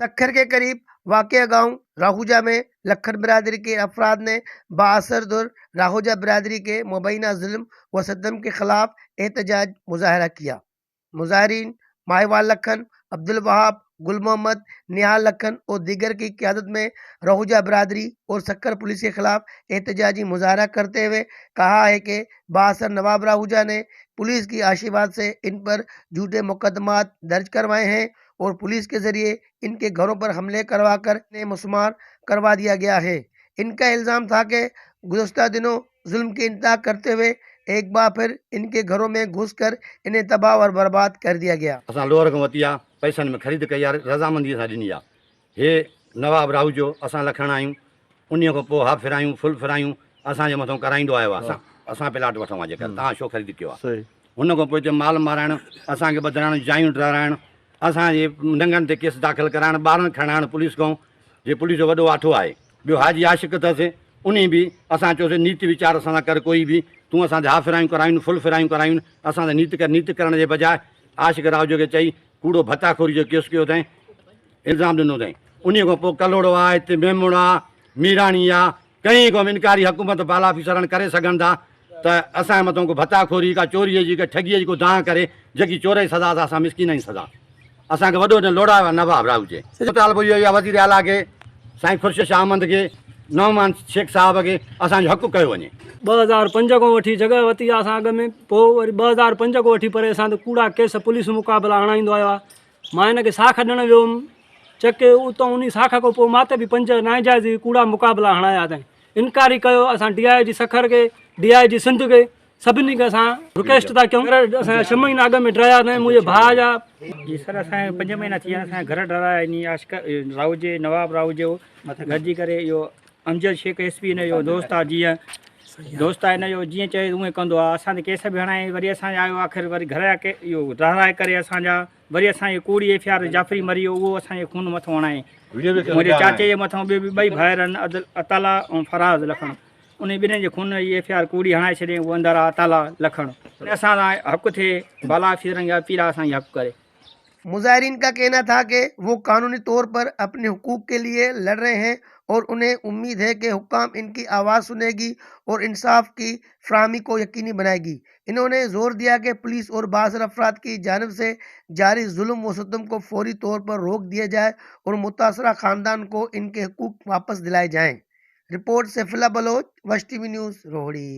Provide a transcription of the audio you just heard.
सक्खर के करीब वाक़ गांव राहुजा में लखन बिरादरी के अफराद ने बाअसर दुर राहुजा बिरादरी के मुबैना जुल्म व सदम के खिलाफ एहतजाज मुजाहरा किया। मुजाहरीन माहीवाल लखन, अब्दुल वहाब, गुल मोहम्मद, निहाल लखन और दीगर की क़यादत में राहुजा बिरादरी और सक्खर पुलिस के खिलाफ एहतजाजी मुजाहरा करते हुए कहा है कि बाअसर नवाब राहुजा ने पुलिस की आशीर्वाद से इन पर झूठे मुकदमात दर्ज करवाए हैं और पुलिस के ज़रिए इनके घरों पर हमले करवा कर इन्हें मुस्मार करवा दिया गया है। इनका इल्ज़ाम था कि गुज़श्ता दिनों जुल्म की इंतहा करते हुए एक बार फिर इनके घरों में घुसकर इन्हें तबाह और बर्बाद कर दिया गया। असां लोअर खां वरिती आहे, पैसनि में ख़रीद कई आहे, रज़ामंदीअ सां ॾिनी आहे। हे नवाब राहूजो असां लखण आहियूं, उन्हीअ खां पोइ हाफ फिरायूं, फुल फिरायूं असांजे मथां कराईंदो आयो आहे। असां प्लाट वठूं आहे जेकर तव्हां छो ख़रीद कयो आहे। हुन खां पोइ हिते माल माराइण, असांखे ॿधराइण, जायूं डराइण, असांजे नंगनि ते केस दाख़िल कराइण, ॿारनि खणाइण पुलिस खां, जे पुलिस जो वॾो आठो आहे। ॿियो हाजी आशिक अथसि, उन्ही बि असां चयोसीं नीति वीचार असां सां कर कोई बि, तूं असां ते हाफ फिरायूं करायूं, फुल फिरायूं करायूं, असां ते नीति कर। नीति करण जे बजाए आशिक रावजो खे चई कूड़ो भत्ताखोरी जो केस कयो अथई, इल्ज़ाम ॾिनो अथई। उन्हीअ खां पोइ कलोड़ो आहे, हिते मेमण आहे, मीराणी आहे, कंहिं खां बि इनकारी हुकूमत बाला ऑफिसरनि करे सघनि था त असांजे मथां को भत्ताखोरी, का चोरीअ जी, का ठगीअ जी को दांह करे, जेकी चोर जी सज़ा, असां मिसकीन जी सज़ा। असांखे वॾो हिन लोड़ायो आहे नवाब राव जे। मुतालबो इहो आहे वज़ीर आला खे, साईं खुर्शीद शाह अहमद खे, नौमान शेख साहब खे, असांजो हक़ कयो वञे। 2005 खां वठी जॻह वरिती आहे असां अॻु में, पोइ वरी 2005 खां वठी परे असां ते कूड़ा केस पुलिस मुक़ाबला हणाईंदो आयो आहे। मां हिनखे साख ॾियण वियो हुउमि चके, उतां उन साख खां पोइ मां ते बि 5 नाजाइज़ कूड़ा मुक़ाबला हणाया अथई। इनकारी कयो असां डी I जी सखर खे, डी I जी सिंध खे, सभिनी खे असां रिक्वेस्ट था कयूं। असांजा 6 महीना अॻु में डराया अथई मुंहिंजे भाउ जा। जी सर, असांजा 5 महीना थी विया, असांजा घर डराया इन आशिक राव जे, नवाब राव जो गॾिजी करे। इहो अमजद शेख एस पी हिन जो दोस्त आहे, जीअं दोस्त आहे हिन जो, जीअं चए उअं कंदो आहे। असां ते केस बि हणाए, वरी असांजा आयो आख़िर वरी घर जा के इहो डराए करे असांजा, वरी असांजी कूड़ी एफ I R Jafri मरी वियो, उहो असांजे खून मथां हणाए। मुंहिंजे चाचे जे मथां ॿिए बि ॿई भाइर आहिनि, अदल अताला ऐं फराज़ लखण, उन ॿिन्हिनि जे खून जी एफ I R कूड़ी हणाए छॾियईं, उहो अंदरि आहे अताला लखण। असां सां हक़ थिए, बाला ऑफिसरनि खे अपील आहे असांजी हक़ करे। मुजाहरीन का कहना था कि वो कानूनी तौर पर अपने हुकूक के लिए लड़ रहे हैं और उन्हें उम्मीद है कि हुक्काम इनकी आवाज़ सुनेगी और इंसाफ की फराहमी को यकीनी बनाएगी। इन्होंने जोर दिया कि पुलिस और बाअसर अफराद की जानिब से जारी जुल्म व सितम को फौरी तौर पर रोक दिया जाए और मुतासरा ख़ानदान को इनके हकूक वापस दिलाए जाएँ। रिपोर्ट सैफुल्ला बलोच, वश टीवी न्यूज़, रोहड़ी।